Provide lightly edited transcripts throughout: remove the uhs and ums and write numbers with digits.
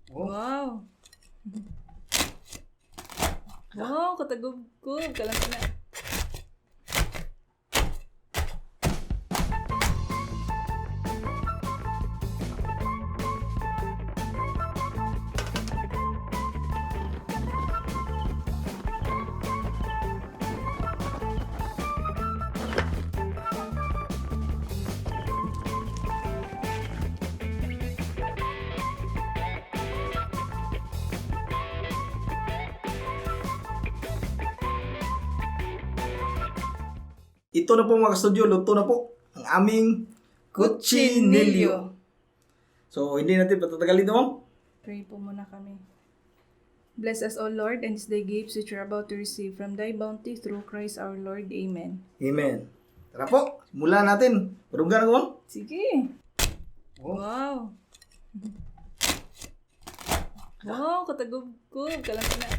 Oh. Wow. Wow, katagub-gub. Kalang na. Ito na po mga studio, luto na po ang aming COCHINILLO. So, hindi natin patatagalin ito, ma'am. Pray po muna kami. Bless us, O Lord, and this day gifts which we are about to receive from thy bounty through Christ our Lord. Amen. Amen. Tara po, simulan natin. Barunggan ako, ma'am. Sige. Oh. Wow. Wow, katagub-gub. Kalang na.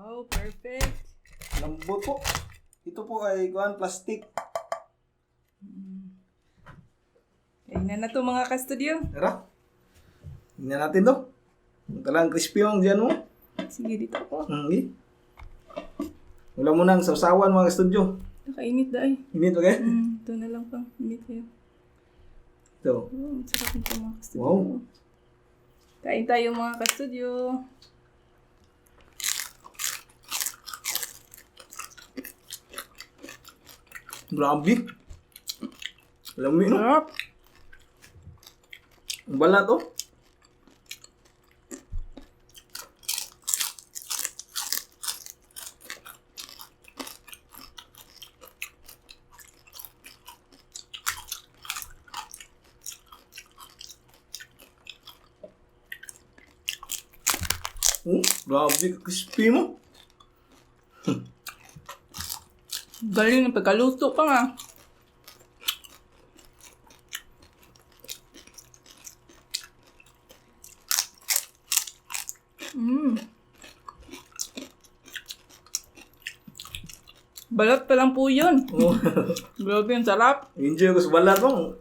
Wow, perfect. Lambot po. Ito po ay plastic. Kainan na to mga ka-studio. Tara. Tingnan natin to. Ang talang crispy yung dyan mo. Sige, dito po. Okay. Wala mo nang sausawan mga studio. Nakainit dahil. Init ba kayo? Ito na lang pang init kayo. Ito. Oh, sarap nito mga ka-studio. Wow. Kain tayo mga ka-studio. Grabe. Lami, no? Sarap. Ang balat, oh. Grabe, crispy mo. Galing ng pagkaluto pa nga. Balat pa lang po yun. Oh. Grabe yung sarap. Enjoy ko sa balat mo.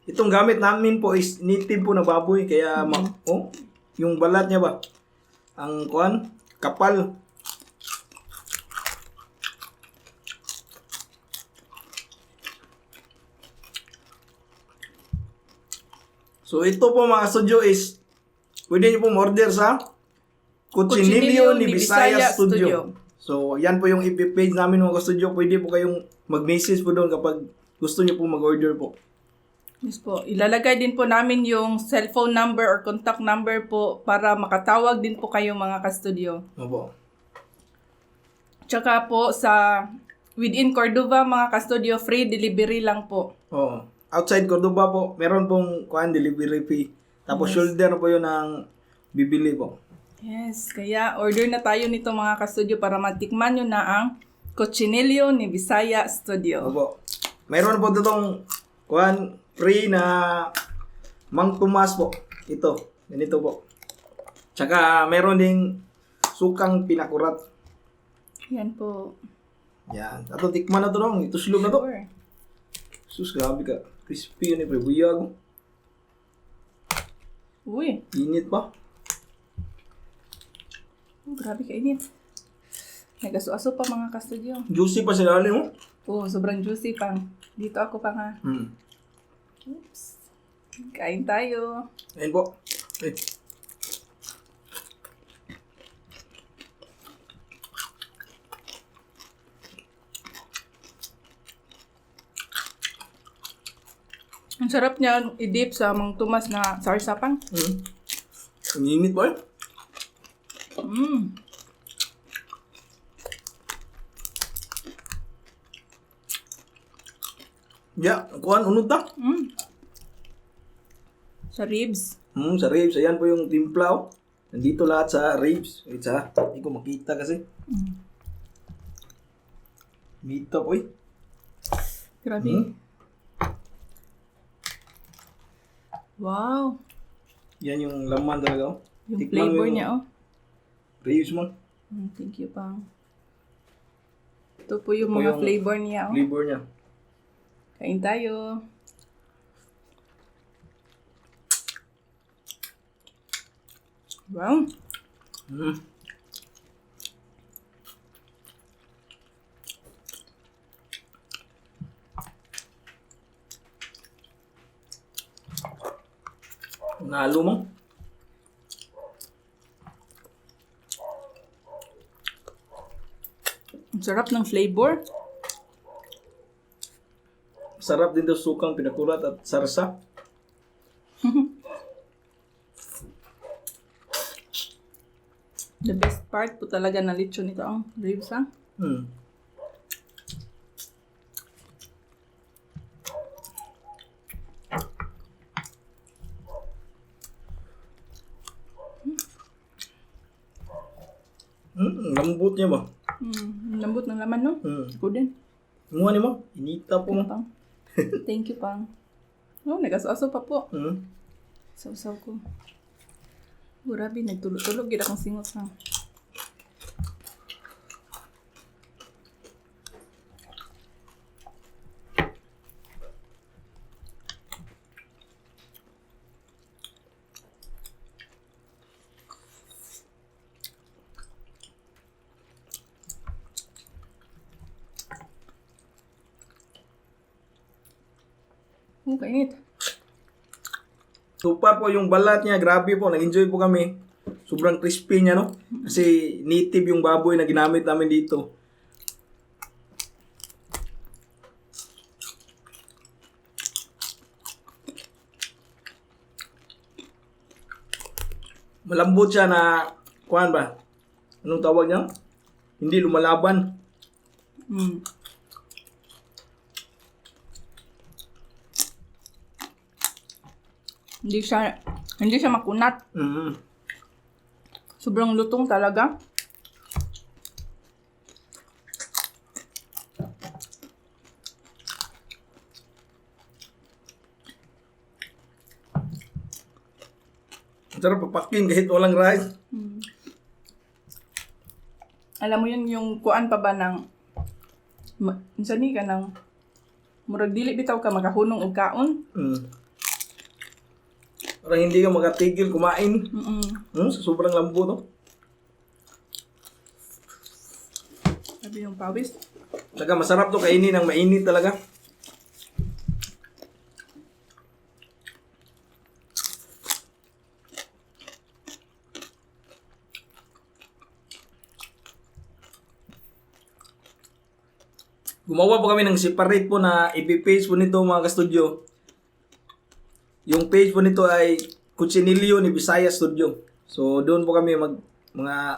Itong gamit namin po is native po na baboy. Kaya, yung balat niya ba? Ang kapal. So, ito po mga studio is, pwede nyo pong order sa COCHINILLO ni Bisaya Studio. So, yan po yung FB page namin mga studio. Pwede po kayong mag-message po doon kapag gusto nyo po mag-order po. Yes po. Ilalagay din po namin yung cellphone number or contact number po para makatawag din po kayo mga ka-studio. Opo. Tsaka po sa within Cordova mga ka-studio, free delivery lang po. Oo. Outside Cordoba po, meron pong delivery fee. Tapos shoulder po yun ang bibili po. Yes, kaya order na tayo nito mga ka-studio para matikman nyo na ang COCHINILLO ni Bisaya Studio. Opo. Meron po ditong free na Mang Tomas po. Ito. Ganito po. Tsaka meron ding sukang pinakurat. Yan po. Yan. Ato tikman na to dong. Ito silog na to. Sure. Sus, grabe ka. Crispy yun eh. Prebuyag. Uy, Init pa. grabe kainit. Nagaso-aso pa mga ka-studio. Juicy pa sila mo. Oh, sobrang juicy pang. Dito ako pa nga. Oops. Kain tayo. Ayun po. Eh. Ang sarap niya i-dip sa Mang Tomas na sarsapang. Ang init ba? Yeah, unod ta. Sa ribs. Sa ribs. Ayan po yung timpla. Oh. Nandito lahat sa ribs. Wait sa. Hindi ko makita kasi. Meat up, oy. Grabe. Wow. Yan yung laman talaga. Oh. Yung Tikman mo flavor yung niya, oh. Ribs mo. Thank you, pang. Ito po yung mga flavor niya, oh. Flavor niya. Kain tayo. Wow. Mm. Nalo mo. Ang sarap ng flavor. Sarap din daw sukang pinakulat at sarsa. The best part po talaga na lechon nito ang ribs, ha? Hmm. Lambot niya ba? Ang lambot ng laman, no? Ako din. Kumuha ni mo? Inita po mo. Pang. Thank you, Pang. Oh, nag-aso-aso pa po. Hmm. Saw-saw ko. Grabe, nagtulog-tulog. Gila kong singot, ha? Kainit. Super po yung balat niya. Grabe po. Nag-enjoy po kami. Sobrang crispy niya, no? Kasi native yung baboy na ginamit namin dito. Malambot siya na, kuhan ba? Anong tawag niya? Hindi lumalaban. Mm. Hindi siya makunat. Mm. Sobrang lutong talaga. Ang sarap papakin kahit walang rice. Alam mo yun, yung kuan pa ba ng sani ka ng murag dili bitaw ka makahunong og kaon. Parang hindi ka makatigil kumain. Sa sobrang lambot, no? Sabi yung pawis. Talaga masarap to kainin ng mainit talaga. Gumawa po kami ng separate po na ipipage po nito mga ka-studio. Yung page po nito ay COCHINILLO ni Bisaya Studio. So doon po kami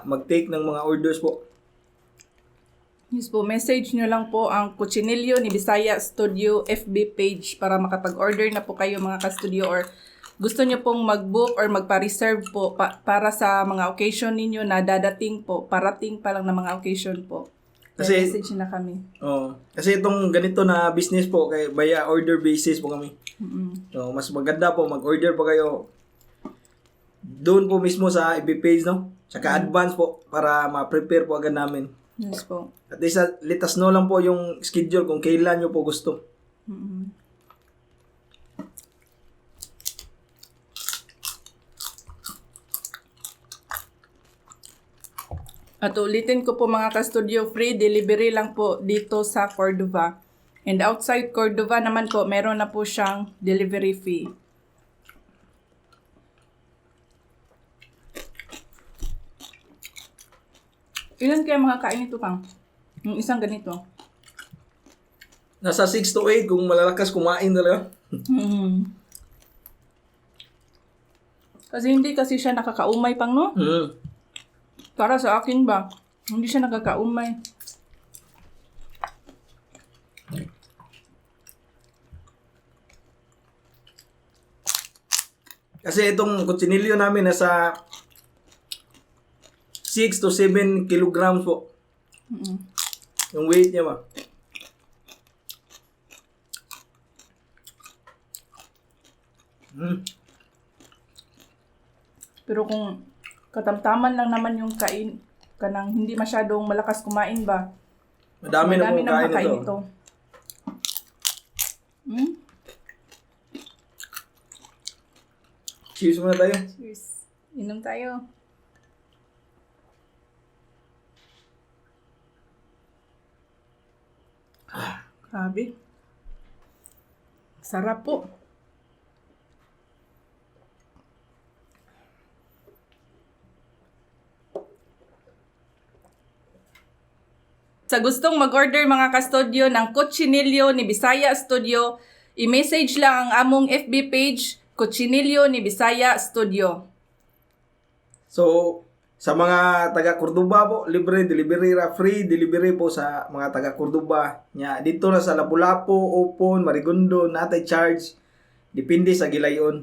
mag-take ng mga orders po. Yes po, message nyo lang po ang COCHINILLO ni Bisaya Studio FB page para makapag-order na po kayo mga ka-studio, or gusto nyo pong mag-book or magpa-reserve po para sa mga occasion ninyo na dadating po, parating pa lang na mga occasion po. Kasi message na kami. Kasi itong ganito na business po kay via order basis po kami. So mas maganda po mag-order po kayo doon po mismo sa FB page, no? Tsaka advance po para ma-prepare po agad namin. Yes po. At least let us know lang po yung schedule kung kailan nyo po gusto. At ulitin ko po mga ka-studio, free delivery lang po dito sa Cordova. And outside Cordova naman po, meron na po siyang delivery fee. Ilan kaya makakain ito, Pang? Yung isang ganito. Nasa 6 to 8 kung malalakas kumain talaga. Kasi hindi kasi siya nakakaumay, Pang, no? Para sa akin ba, hindi siya nakakaumay. Kasi itong COCHINILLO namin nasa 6 to 7 kilograms po. Yung weight niya ba? Pero kung katamtaman lang naman yung kanang hindi masyadong malakas kumain ba, Madami na pong kain makakain ito. Cheers muna tayo. Cheers. Inom tayo. Grabe. Sarap po. Sa gustong mag-order mga ka-studio ng Cochinillo ni Bisaya Studio, i-message lang ang among FB page, Cochinillo ni Bisaya Studio. So, sa mga taga Cordoba po, libre delivery ra, free delivery po sa mga taga Cordoba. Nya dito na sa Lapu-Lapu, Opon, Marigundo, natay charge. Depende sa gilayon.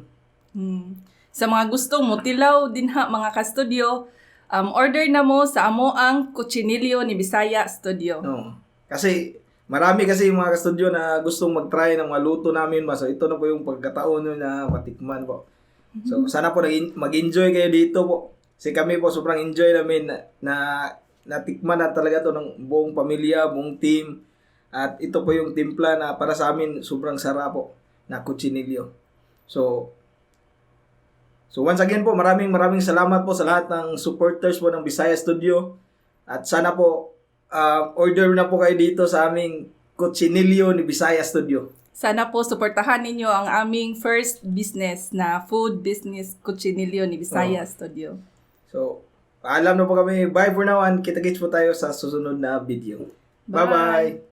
Sa mga gustong motilaw dinha mga ka-studio, order na mo sa amo ang Cochinillo ni Bisaya Studio. No. Kasi marami kasi yung mga ka-studio na gustong mag-try ng mga luto namin. So ito na po yung pagkataon nyo na matikman po. So sana po mag-enjoy kayo dito po. Kasi kami po sobrang enjoy namin na natikman na talaga to ng buong pamilya, buong team. At ito po yung timpla na para sa amin sobrang sarap po na Cochinillo. So once again po, maraming salamat po sa lahat ng supporters po ng Bisaya Studio. At sana po, order na po kayo dito sa aming Cochinillo ni Bisaya Studio. Sana po suportahan ninyo ang aming first business na food business Cochinillo ni Bisaya Studio. So, paalam na po kami. Bye for now and kita-kits po tayo sa susunod na video. Bye. Bye-bye!